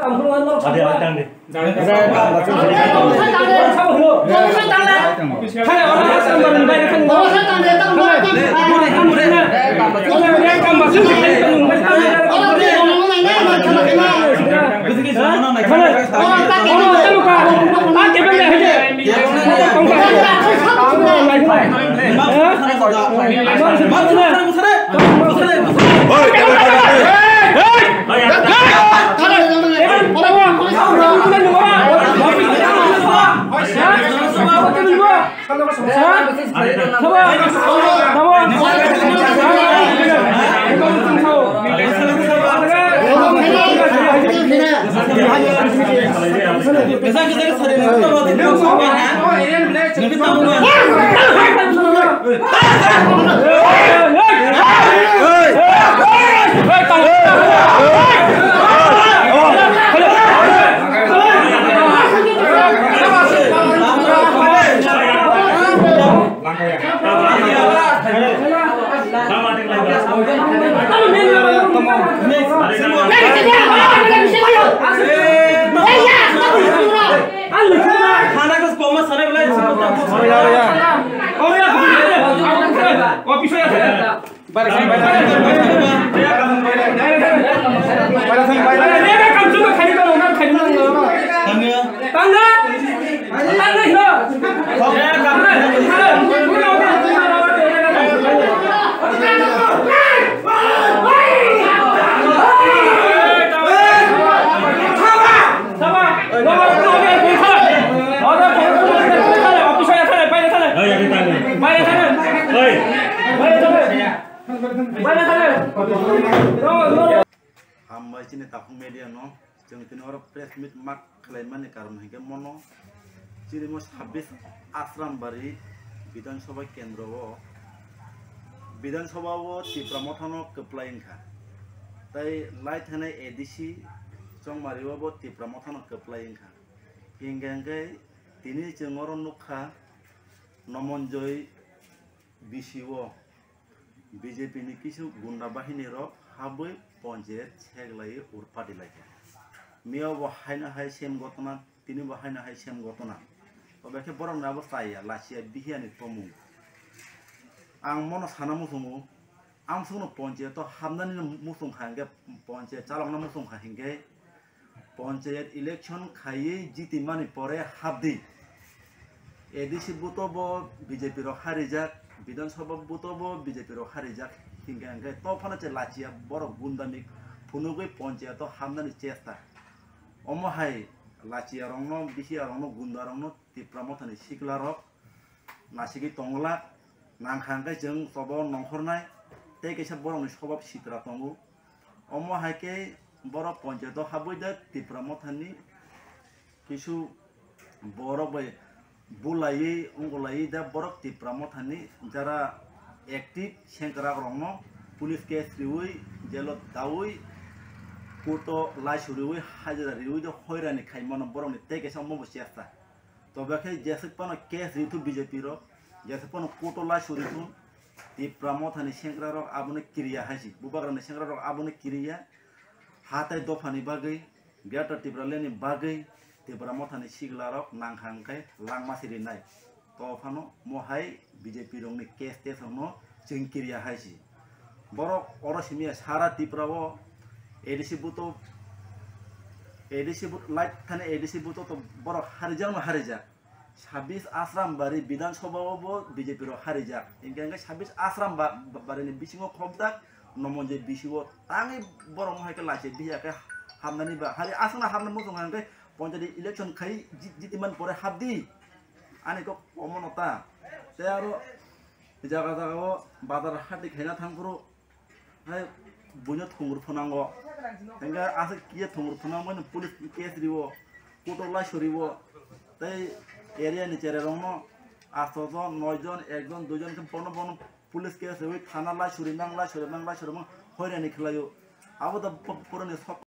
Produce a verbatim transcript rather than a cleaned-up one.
Ade, ade, tang de. Hambai chini Takhuk Media no, chwng tini oro press meet ma khlaimani karon hinkhe mono chini mo sabbish Asrambari Bidhan Sabha kendro o, Bidhan Sabha o Tipra Motha no kwplai wngkha, tei lai thanai A D C Chongmari o bo Tipra Motha no kwplai wngkha. Hinkhe hinkhe tini chwng oro nukha Nomonjoi B C o B J P ni kisu gunda bahini rok habwi ponchayat seklaiwi urpati laikha. Miya bo haino hai same gotona, tini bo haino hai same gotona. Tobe khe borok ni abo chaya, lachiya, bihiya ni tomung. Ang mono sana muchungo, amsukno ponchayat o habnani muchung kha hinkhe, ponchayat chalokna muchung kha hinkhe, Ponchayat election khaiwi jitimani pore hapdi. A D C buto bo B J P rok harijak, Bidhan Sabha buto bo B J P rok harijak. Hinkhe hinkhe tophano che lachiya borok gundamik phunugwi ponchayato hapnani chesta. Omo hai lachiya rokno, bisiya rokno, gunda rokno Tipra Mothani sikla rok nasigwi tongla, nangkha hwnkhe chwng chobo nongkhornai, tei kaisa borokni swbab sitra tongo. Omo hai khe borok ponchayato habwi da Tipra Mothani kisu borok bai bulaiwi wngulaiwi da borok Tipra Mothani jara active sengkrak rokno police case riwi, jelo dawi, court o laisuriwi, hajira riwi da hoirani khaimano borokni tei kaisa omo bo chesta. Tobe khe jeswk phano case rithu B J P rok, jeswk phano court o laisuri thu, Tipra Mothani sengkrak rok abono kiriya hai si, bubagrani sengkrak rok abono kiriya, ha tai dophani bagwi, Greater Tipraland ni bagwi Tipra Mothani sikla rok nangkha hwnkhe langma sirinai. To phano mohai B J P rokni case test rokno chwng kiriya hai si. Borok oro simiya sara Tripura o A D C buto, A D C but-, light thani A D C buto to borok harijakno harijak. Sabis Asrambari Bidhan Sabha o bo B J P rok harijak. Hinkhe hinkhe Sabis Asrambari ni bisingo khobjak Nomonjoi B C o tangwi borok mohai khe lachi biya khe hamnani ba. Hari aswkno hamna muchung hinkhe ponchayat election khai ji-, jiti man pore hapdi. Ani kok omono ta. Tei aro jaga jaga o bazar hati khaina thangphuru hai buino thungrwk phwnango. Hinkhe aswk kiye thungrwk phwnangmani police case riwo, court o laisuriwo. Tei area ni cherai rokno asto jon, noi jon, ek jon, dui jon khe bono bono police case riwi thana laisuri mang, laisuri mang, laisuri mang hoirani khlaio. Abo da bo-, boroni sok